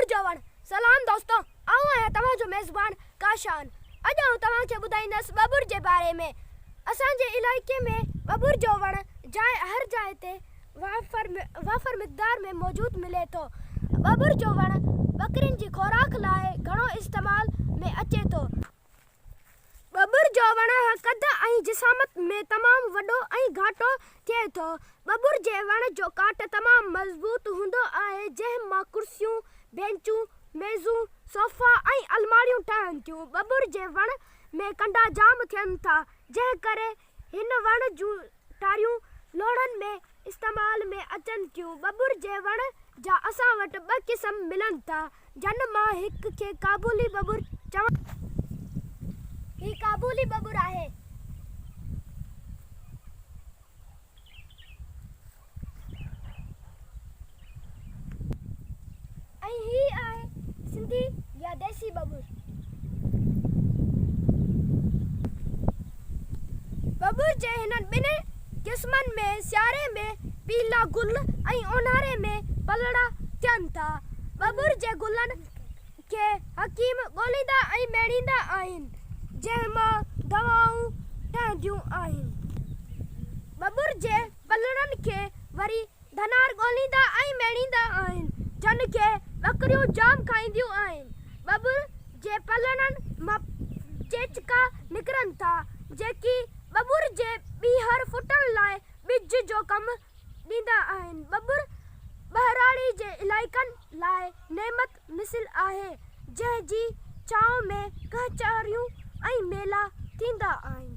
ٻٻر جو وڻ. سلام دوستو آئون آهيان توهان جو ميزبان ڪاشان اڄ آئون توهان کي ٻڌائيندس ٻٻر جي باري ۾ اسان جي علائقي ۾ ٻٻر جو وڻ جاء هر جاء تي وافر وافر مقدار ۾ موجود ملي ٿو ٻٻر جو وڻ ٻڪرين جي خوراڪ لاء گهڻو استعمال ۾ اچي ٿو. ٻٻر جو وڻ قد ۽ جسامت ۾ تمام وڏو ۽ گهاٽو ٿئي ٿو. ٻٻر جي وڻ جو ڪاٺ تمام مضبوط هوندو آهي، جنهن مان ڪرسيون، بينچون، ميزون، صوفا ۽ الماڙيون ٺهن ٿيون. ٻٻر جي وڻ ۾ ڪنڊا جام ٿين ٿا، جنهن ڪري هن وڻ جون ٽاريون لوڙهن ۾ استعمال ۾ اچن ٿيون. ٻٻر جي وڻ جا اسان وٽ ٻه قسم ملن ٿا، جن مان هڪ کي ڪابولي ٻٻر چون. هي ڪابولي ٻٻر آهي. ۽ هي آهي سنڌي يا ديسي ٻٻر. ٻٻر جي هنن ٻنهي قسمن ۾ سياري ۾ پيلا گل ۽ اونهاري ۾ پلڙا ٿين ٿا. ٻٻر جي گلن کي حڪيم ڳوليندا ۽ ميڙيندا آهن، جنهن مان دوائون ٺهنديون آهن. ٻٻر جي پلڙن کي وري ڌنار ڳوليندا ۽ ميڙيندا آهن، جن کي ٻڪريون جام کائينديون آهن. ٻٻر جي پلڙن مان چيچڪا نڪرن ٿا، جيڪي ٻٻر جي ٻيهر ڦٽڻ لاء ٻج جو ڪم ڏيندا آهن. ٻٻر ٻهراڙي جي علائقن لاء نعمت مثل آهي، جنهن جي ڇانو ۾ ڪچهريون ۽ ميلا ٿيندا آهن.